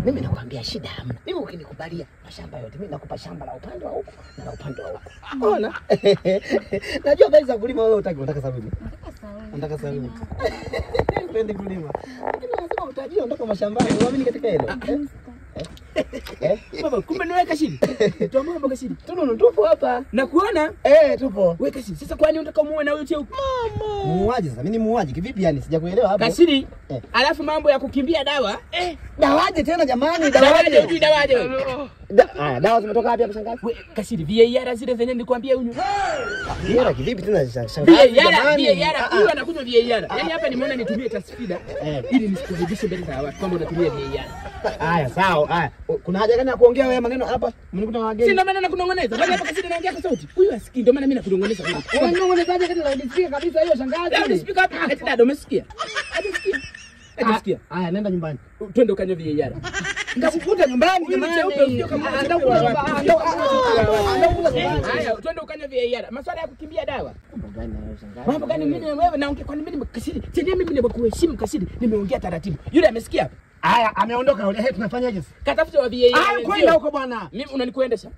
Mimi nakwambia shida hamna. Mimi ukinikubalia mashamba yote, mimi nakupa shamba la upande wa huko na la upande wa huko. Ona? Najua kazi za kulima wewe hutaki, unataka sabuni. Unataka sabuni. Upendi kulima. Lakini unasema utajiri unataka mashambani, uamini katika hilo. Eh? Baba, kumbe ni wewe Kashiri. Tuamue mambo Kashiri. Tununu tupo hapa. Na kuona? Tupo. Wewe Kashiri, sasa kwani unataka muue na huyo cheupe? Mama. Muuaje sasa? Mimi ni muuaje kivipi yani? Sijakuelewa hapo. Kashiri. Alafu mambo ya kukimbia dawa. Dawaje tena jamani, Dawaje dawaje? hujui dawaje wewe? Dawa zimetoka wapi hapa shangazi? Wewe Kashiri, VAR zile zenyewe nilikwambia unywe. VAR kivipi tena shangazi? VAR, VAR, huyu anakunywa VAR. Yaani hapa nimeona nitumie tasfida ili nisikuaibishe mbele za watu kwamba unatumia VAR. Haya, sawa. Haya. Kuna haja gani ya kuongea wewe maneno hapa? Mnikuta wageni. Si ndio maana nakunong'oneza. Kwani hapa Kashiri naongea kwa sauti. Huyu asikii, ndio maana mimi nakunong'oneza wewe. Unanong'onezaje kati loudspeaker kabisa hiyo shangazi? Loudspeaker hapa. Eti dada umesikia? Hajasikia. Hajasikia. Haya, nenda nyumbani. Twende ukanywe VAR. Nitakukuta nyumbani Huyu jamani. cheupe usijue kama Nitakukuta nyumbani. Haya, twende ukanywe VAR. Maswala ya kukimbia dawa. Mambo gani hayo shangazi? Mambo gani mimi na wewe naongea kwani mimi Kashiri? Chenye mimi nimekuheshimu Kashiri, nimeongea taratibu. Yule amesikia? Haya, ameondoka yule. Tunafanyaje sasa? Katafute wa VAR. Kwenda huko bwana. Mimi unanikuendesha.